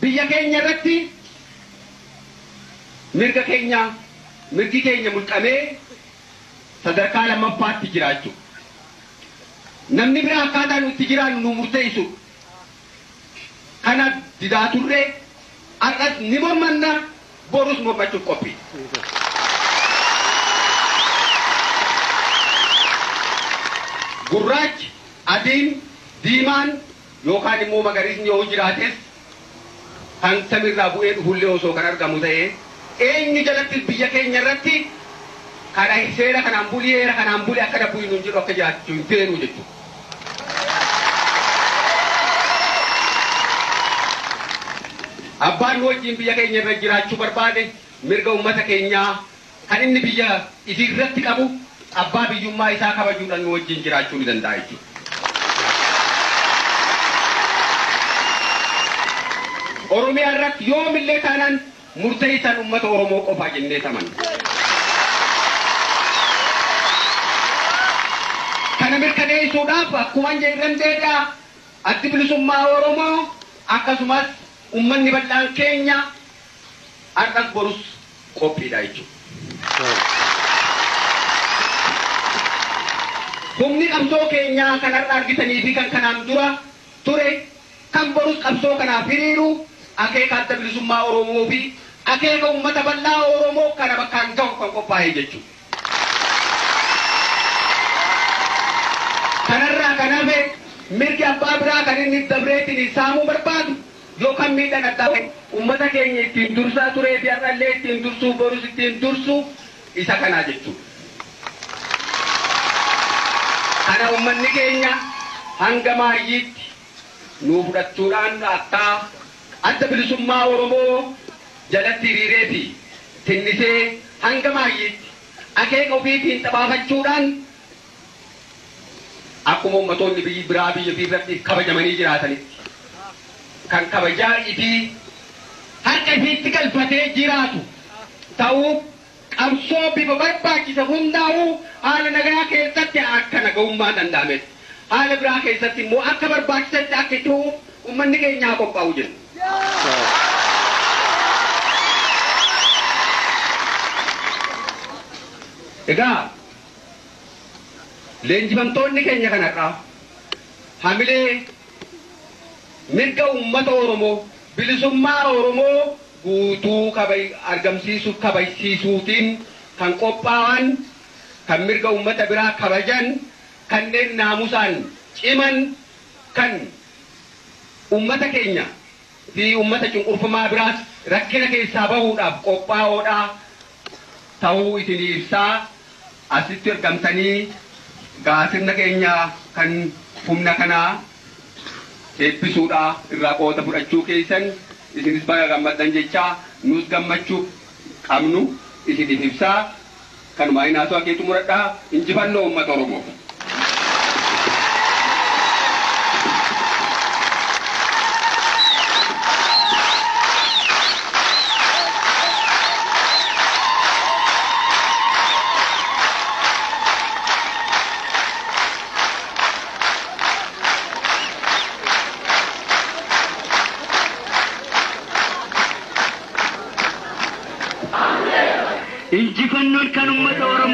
Biyya keenya irratti mirga keenya mirgi keenya mulqamee sadarkaa lammaffaatti jiraachuu. Namni biraa akkaataa nuti jiraannu nu murteessu. Kana didaa turre har'as ni mormanna borus mormachuuf qophii. Gurraachi, adiin, diimaan yookaan immoo magariisni yoo jiraates kan samiirraa bu'ee dhufullee osoo kan argamu ta'ee eenyu jalatti biyya keenya irratti kana seera kanaan bulii heera kanaan bulii akka dabbu hin jedhu akka jiraachuu hin feenu jechuudha. Abbaan nu wajjin biyya keenya irra jiraachuu barbaade mirga uummata keenyaa kan inni biyya isii irratti qabu abbaa biyyummaa isaa kabajuudhaan nu wajjin jiraachuu ni danda'a jechuudha. Oromiyaa irratti yoomillee taanaan murteessaan uummata Oromoo qofaa jennee amanna. Kana mirkaneessuudhaaf akkuma jedhan deebi'a addi bilisummaa Oromoo akkasumas uummanni bal'aan keenya har'as borus qophiidha jechuudha. Humni qabsoo keenyaa kan har'a argitanii fi kan kanaan dura ture kan borus qabsoo kanaaf hiriiru akeeka adda bilisummaa Oromoo fi akeeka uummata bal'aa Oromoo kana bakkaan gahu kan qophaa'e jechuudha. Kanarraa kan hafe mirgi abbaa biraa kan inni dabreetiin saamuu barbaadu yookaan miidhaan addaa uummata keenya ittiin dursaa turee fi har'allee ittiin dursuu borus ittiin dursu isa kanaa jechuudha. Kana uummanni keenya hanga maayyiitti nuu fudhachuudhaan akka adda bilisummaa Oromoo jalatti hiriiree fi tinnisee hanga maayyiitti akeeka ofiitiin xabaafachuudhaan akkuma ummatoonni biyyi biraa biyya ofii irratti kabajamanii jiraatanitti kan kabajaa ifii harka ifiitti galfatee jiraatu ta'uu qabsoo bifa barbaachisa hundaa'uu haala nagaa keessatti akka nagahummaa danda'ametti haala biraa keessatti immoo akka barbaachisetti akka itti uummanni keenya haa qophaa'u jenna. Egaa leenjifamtoonni keenya kanarraa hamilee mirga uummata Oromoo bilisummaa Oromoo guutuu argamsiisuuf kabajsiisuutiin kan qophaa'an kan mirga uummata biraa kabajan kanneen naamusaan ciman kan uummata keenya fi uummata cunqurfamaa biraas rakkina keessaa bahuudhaaf qophaa'oodha ta'uu isinii ibsaa asitti argamtanii gaasirna keenya kan humna kanaa eebbisuudha irraa qooda fudhachuu keessan isinis baga gammaddan jechaa nus gammachuu qabnu isiniif ibsaa kanumaa inaasuu akeetu muradhaa injifannoo uummata Oromoo. Injifannoon kan uummata Oromoo.